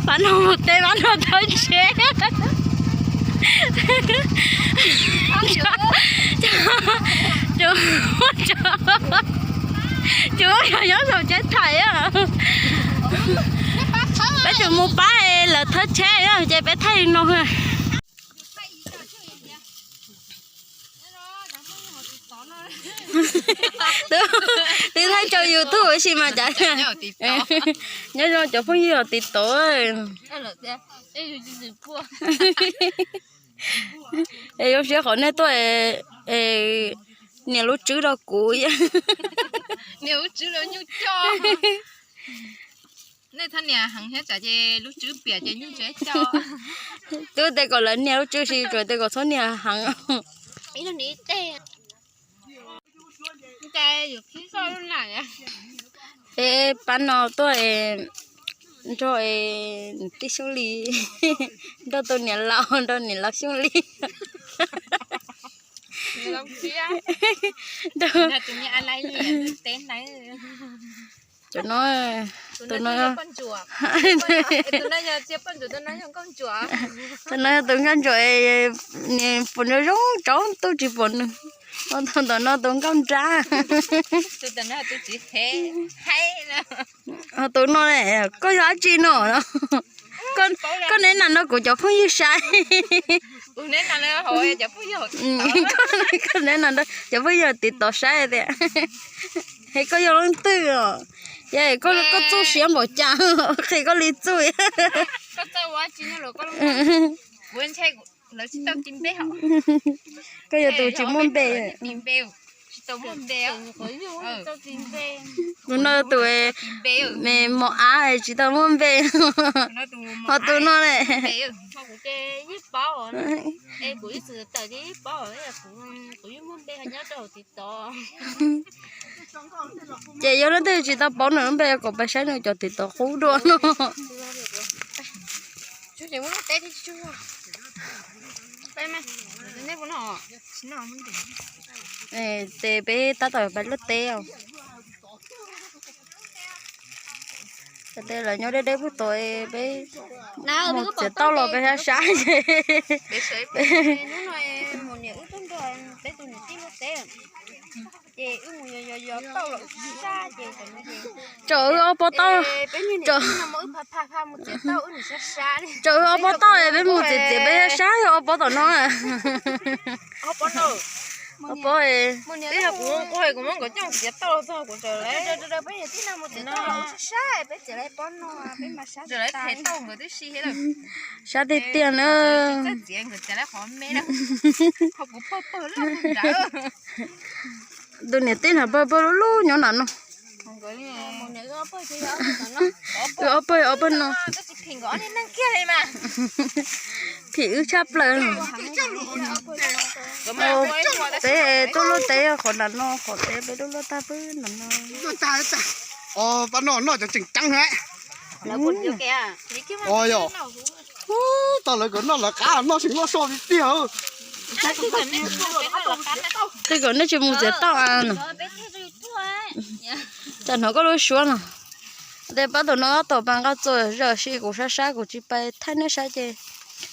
Pab no mus teb, pab no thawb tsheb. Tsuas yog nyob saum tsev thais. Peb tsuas mus pab lawv thawb tsheb ces peb thaij li no. Twb thaij rau YouTube tab sis mas cas nyob zoo cov phooj ywg hauv TikTok. Es zoo siab qhov nej tuaj nias lub tswb rau kuv. Twb tej kom lawv nias lub tswb, tsuas tej kom txhob nias heev. Es pab no tuaj nrog tij Xyooj Lis, nrog tus niam laus, nrog niam laus Xyooj Lis. Cov no, tus no, tus no yog tus nkauj ntsuam, pom nws zoo tsaus ntuj tsis pom nws. Tus ntawm no tus nkauj nrab. Tus no, koj yog dab tsi no? Koj neb nas nrog kuv cov phooj ywg saib. Koj neb nas nrog cov phooj ywg TikTok saib tias, es koj yog leej twg os? Ces koj txuj siab npaum cas, qhia koj li txuj. Koj yog tus tsis muaj npe. Tus no tus mos av tsis tau muaj npe. Ho tus no ne. Ces yog leej twg tsis tau paub nws lub npe kom pab saib nws cov TikTok qub dua no. Ces peb tab tom pais luaj teb os. Cov teb lawv nyob deb deb puag tod, peb mus txiav tauj los peb sab sab ces tso wb ob pob tauj, tso wb ob pob tauj, peb mus txiav txiav peb sab sab, ob pob tom no. Ob pob, sab tiag tiag na. Tus niam tij no pawg pawg lub lub nyob nram no. Wb ob pawg, ob pawg no. Phim wb tshaj plaws. Peb tuaj luaj teb qhov nram no, qhov teb peb tuaj luaj tag pw nram no. Pab no noj cov tseem ceeb. Yog, tau lawv kom noj lawv qab noj tseem loj soj li tiag. Tej kom nej tsis mus txiav tauj no. Tsam hnov koj lub suab no. Tej pab tus no tab tom pab nqa txuas zam si kuv sab sab kuv tsis pais thaij nej saib ces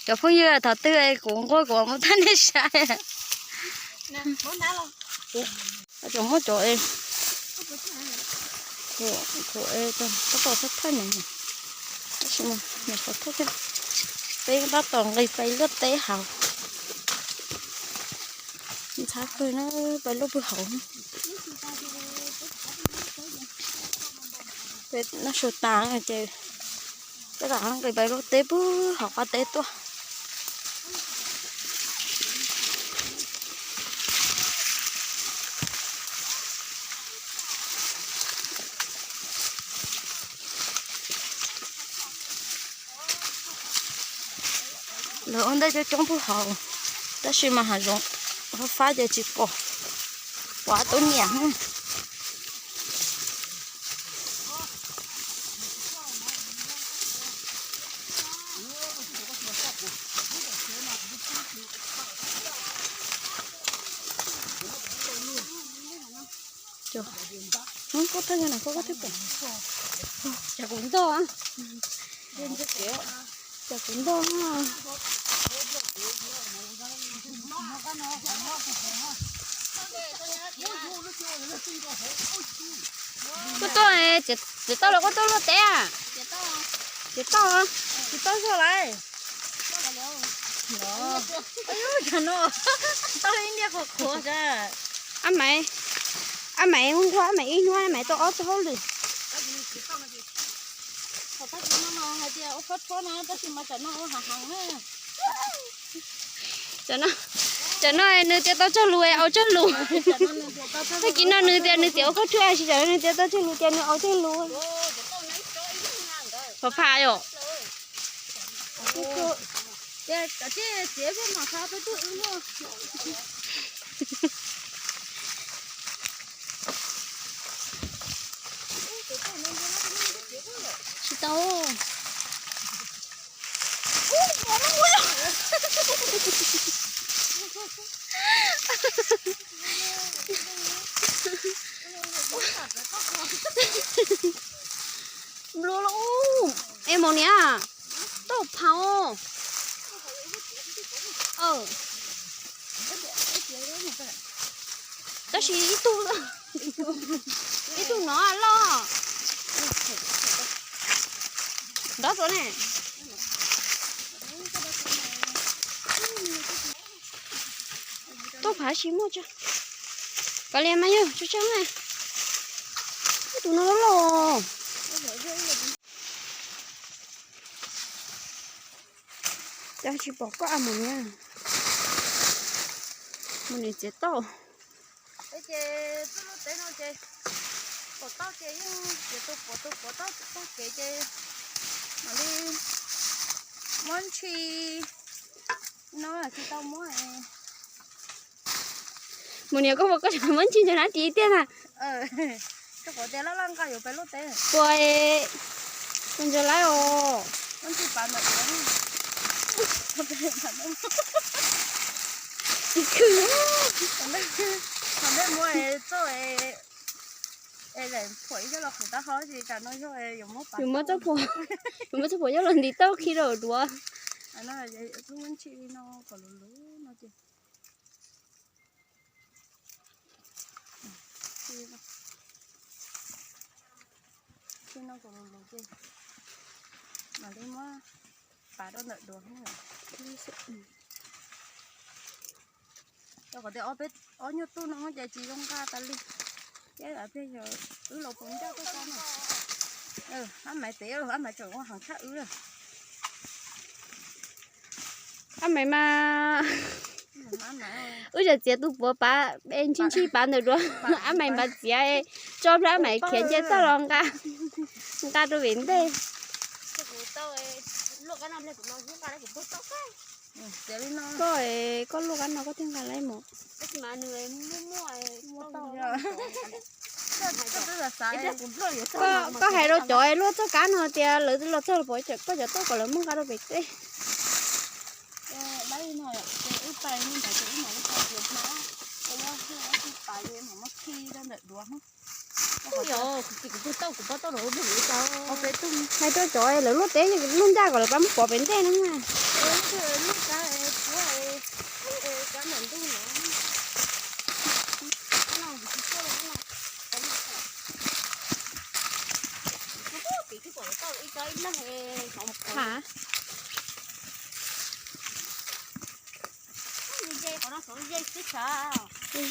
cov phooj ywg thaum twg kuv nquag kuv mus thaij nej saib. Tseem muab cov, kuv tab tom thaij thaij no, tab sis mas nws qhov thaj thiab. Peb tab tom nqis pais luaj teb hauv. Ntxhab kawg na, pais luaj pw hauv. Peb noj su tas ces peb rov qab nqis pais luaj teb pw hauv qab teb tuaj. Lawv ua ntej coob coob pug hauv, tab sis mas hav zoov fab fab ces tsis pom. Pom tub niam. Koj thaj na, koj thiaj pom. Ces kuv ntog. Ces kuv ntog no. Koj tuaj, txiav tau los koj tuaj luaj teb a? Txiav tau, tsis tau zog lawm. Ab Maiv, Ab Maiv nquag, Ab Maiv ib hnub Ab Maiv tau ob tug hauj lwm. Tam no nws tias tau tsawg lus, au tsawg lus. Tag kis no nws tias nws tias au khab rhuab, tam sim no nws tias tau tsawg lus ces nws au tsawg lus. Pha pha yom. Tsis tau. Nplua los ub. Es mus niam, tau phav. Tab sis ib tug, ib tug no loj. Nrov rau ne. Tau phav tsis muaj tso. Kav liam mas yog tso tso na. Tus no loj loj. Cas tsis pom koj a mus niam. Mus niam txiav tau. Ces txoj lub teb no ces pom tau ces yeej txiav tus puav tus puav tau txoj kev ces mam li muab ntshis no tsis tau muab. Mus niam koj puas koj muab ntshis ntsaws lab tiv tiag na. Koj puas tias laj laj nqa yuav pem lub teb. Puas, ntsaws lab os. Tsis khw. Qhov nej muab txoj es daim phuam ib co los qhwv tab ho tsis tas no yog yuav muab, yuav muab txoj phuam, yuav muab txoj phuam coj los ntiv tauj khi rau duav. Muab ntshis no kom luv luv no ces, ntshis no kom luv luv ces mam li muab pav rau ntawm duav. Rau qhov tias ob nyuag tug no ces tsis zoo nqa tas li. Ces peb yog wb los puas ncaj tuaj kab no. Ab Maiv tev, Ab Maiv tseem ua heev tshaj wb. Ab Maiv mas, wb tseem txiav tus puav pav, ntshis ntshis pav ntawm duav, Ab Maiv npav txiav, tso plab Ab Maiv khiav nce toj los nqa, nqa rau pem ntej. Koj, koj luaj kab no koj thiaj nqa lawm mos. Koj hais rau cov luaj txoj kab no tias lawv los txog los pov koj cov tauj kom lawv muab nqa rau pem teb. Hais rau cov lawv luaj teb luaj ncaj kom lawv pab muab pov pem ntej no na.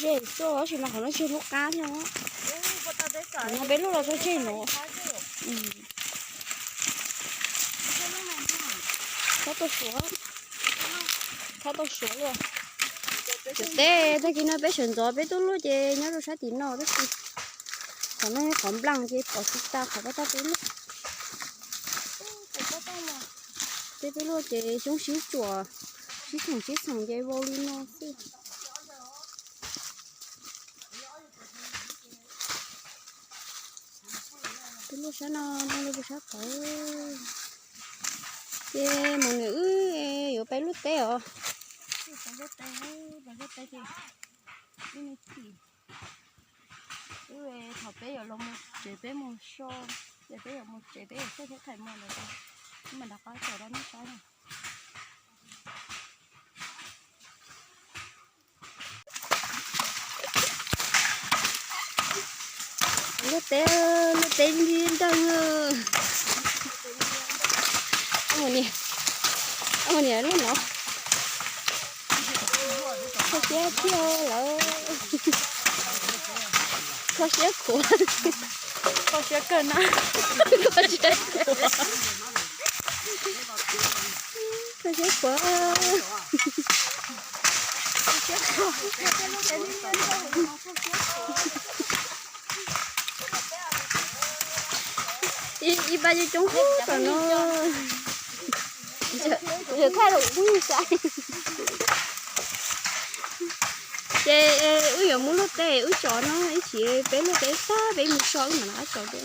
Ze xwb tab sis mas qhov no tsis lub qab thiab. Qhov no peb luaj los txog tseg no. Thab tau suav, thab tau suav luaj. Cov teb tag kis no peb sawv ntxov peb tuaj luaj ces nyob rau sab tim no tab sis qhov no yog qhov nplas ces pom tsis tas qhov pab tau peb luaj. Peb tuaj luaj ces xyoob sib tsuam, sib txhoom sib txhoom ces vau li no xwb. Peb luaj sab no, peb luaj sab tod. Ces mus nws wb yuav peb luaj teb os. Wb thaum peb yuav los mus tsev peb mus so, ces peb yuav mus tsev peb yuav xauj thiab qhais mos ntawd. Wb mam rov qab tsom rau nej saib na. Luaj teb, luaj teb nti nteeg. Niam, niam lub no. Kho siab thiab lawm. Kho siab khuav. Kho siab kawg na. Kho siab khuav. Kho siab khuav. Ib pab coob coob tom no. Yog thaj los ub saib. Ces wb yuav muab luaj teb wb tso no ib chim peb luaj teb tag peb mus so wb mam rov qab tso dua.